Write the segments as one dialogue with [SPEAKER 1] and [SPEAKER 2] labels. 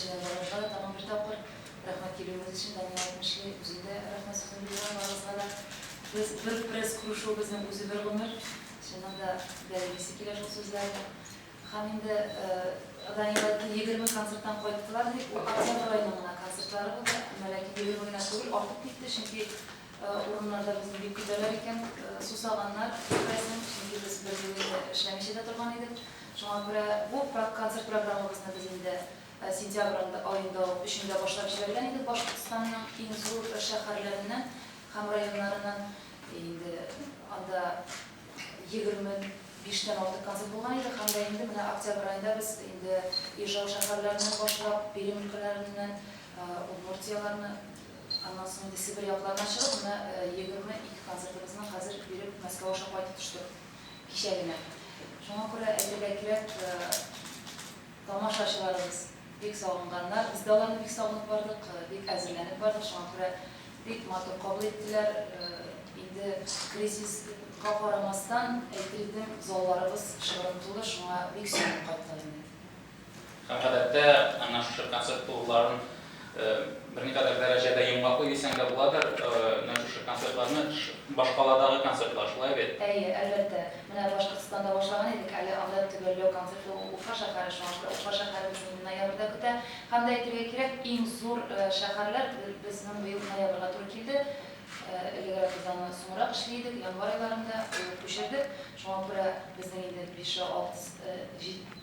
[SPEAKER 1] Беренчедән, барыгызга да тагын бер тапкыр рәхмәт килүегез өчен, Данил әйтмешли, үзем дә рәхмәт сүзен белдерәм барыгызга да. Без бер пресс күрешүебезнең үзе бер гомер. Чыннан да, дәлиллисе килә шул сүзләрне. Һәм инде Данил әйтте, 20 концерттан кайттылар дип, ул октябрь аеның гына концертлары булды. Әмма ләкин 20 генә түгел, артып китте, чөнки урыннарда безне бик көтәләр икән, сусаганнар, күрәсең, чөнки без бер ел инде эшләмичә дә торган идек. Шуңа күрә бу концерт программабызны без инде сентябрь аенда ук өчендә башлап җибәргән идек Башкортстанның иң зур шәһәрләреннән һәм районнарыннан. Инде анда 25 тән артык концерт булган иде һәм дә инде менә октябрь аенда без инде Ижау шәһәрләреннән башлап, Пермь өлкәләреннән, Удмуртияләрне, аннан соң инде Себер якларына чыгып, менә 22 концертыбызны хәзер биреп Мәскәү аша кайтып төштек. Кичә генә. Шуңа күрә әйтергә кирәк, тамашачыларыбыз бик сагынганнар. Без дә аларны бик сагынып бардык, бик әзерләнеп бардык. Шуңа күрә бик матур кабул иттеләр. Инде кризиска карамастан, әйтер идем, залларыбыз шыгрым тулы, шуңа бик сөенеп кайттык инде.
[SPEAKER 2] Һәм гадәттә, әнә шушы концерт турларын берникадәр дәрәҗәдә йомгаклый дисәң дә буладыр, менә шушы концертларны, башкаладагы концертлар, шулай бит?
[SPEAKER 1] Әйе, әлбәттә. Менә Башкортстанда башлаган идек, әле анда төгәлләү концерты ул Уфа шәһәре, шуңа күрә Уфа шәһәре безне инде ноябрьдә көтә. Һәм дә әйтергә кирәк, иң зур шәһәрләр безнең быел ноябрьгә туры килде. Элегрәк без аны соңрак эшли идек, январь айларында, быел күчердек. Шуңа күрә безнең инде бише, алтысы,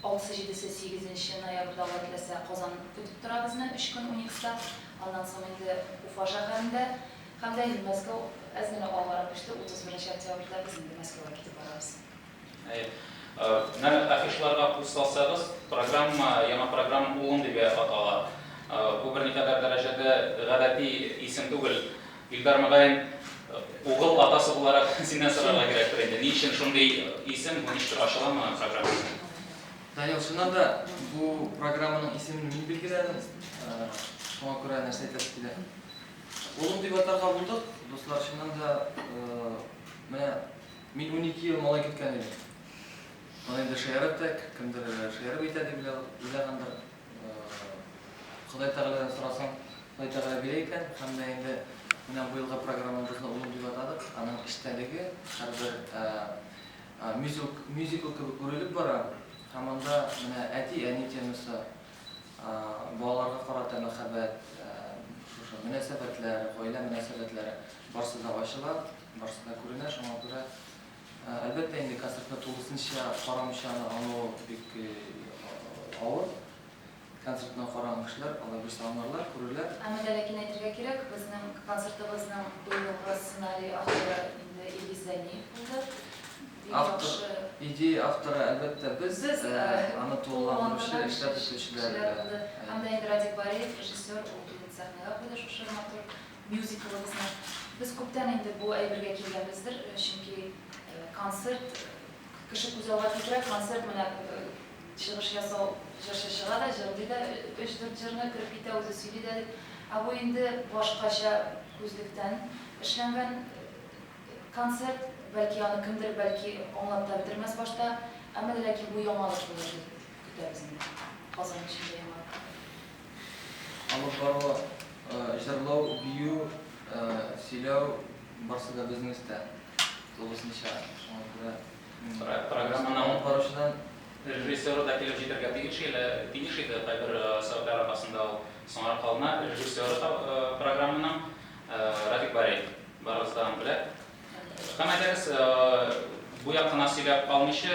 [SPEAKER 1] алтысы, җидесе, сигезенче ноябрьдә, Алла теләсә, Казан көтеп тора безне, өч көн Уникста. Аннан соң инде Уфа шәһәрендә һәм дә инде Мәскәү әз генә алгарак күчте, 31 октябрьдә без инде Мәскәүгә китеп барабыз.
[SPEAKER 2] Әйе. Менә афишаларга күз салсагыз, программа, яңа программа Улым дип атала. Бу берникадәр дәрәҗәдә гадәти исем түгел. Илдар, мөгаен, угыл атасы буларак синнән сорарга кирәктер инде. Ни өчен шундый исем, бу ничектер ачыламы программа?
[SPEAKER 3] Данил, чыннан да, бу программаның исемен мин билгеләдем. Шуңа күрә нәрсә әйтәсе килә. Улым дип атарга булдык, дуслар, чыннан да, менә Мин 12 ел малай көткән идем. Моны инде шаярып та, кемдер шаярып әйтә дип уйлагандыр. Ходай Тәгаләдән сорасаң, Ходай Тәгалә бирә икән. Һәм дә инде менә быелгы программабызны Улым дип атадык. Аның эчтәлеге һәрбер мюзикл кебек үрелеп бара. Һәм анда менә әти-әни темасы, балаларга карата мәхәббәт, шушы мөнәсәбәтләр, гаилә мөнәсәбәтләре барсы да ачыла. Барсы да күренә, шуңа күрә, әлбәттә инде, концертны тулысынча карамыйча аны аңлау бик авыр. Концертны караган кешеләр алар берсе аңларлар, күрерләр.
[SPEAKER 1] Әмма дә ләкин әйтергә кирәк, безнең концертыбызның быелгы сценарий авторы инде Илгиз Зәйниев булды.
[SPEAKER 3] Бик Автор, яхшы. Идея авторы, әлбәттә, без,
[SPEAKER 1] Без,
[SPEAKER 3] аны тулыландыручы, эшләп бетерүчеләр.
[SPEAKER 1] Кешеләр булды. Һәм дә инде Радик Бариев, режиссер, ул безне сәхнәгә куйды шушы матур мюзиклыбызны. Без күптән инде бу әйбергә килгәнбездер, чөнки концерт, кеше күз алга китерә, концерт менә чыгыш ясау, җырчы чыга да, җырлый да, өч-дүрт җырны кереп китә, үзе сөйли дә дип. Ә бу инде башкача күзлектән эшләнгән концерт, бәлки аны кемдер бәлки аңлап та бетермәс башта, әмма дә ләкин бу яңалык булыр дип көтәбез инде. Казан өчен дә яңалык.
[SPEAKER 3] Алып бару, җырлау, бию, сөйләү, барсы да безнең өстә тулысынча. Шуңа күрә
[SPEAKER 2] Программаның
[SPEAKER 3] алып баручыдан
[SPEAKER 2] режиссеры да килеп җитәргә тиеш иде, тиеш иде, кайбер сәбәпләр аркасында ул соңарып калына. Режиссеры программаның Радик Бариев, барыгыз да аны белә. Һәм әйдәгез, бу як кына сөйләп калмыйча,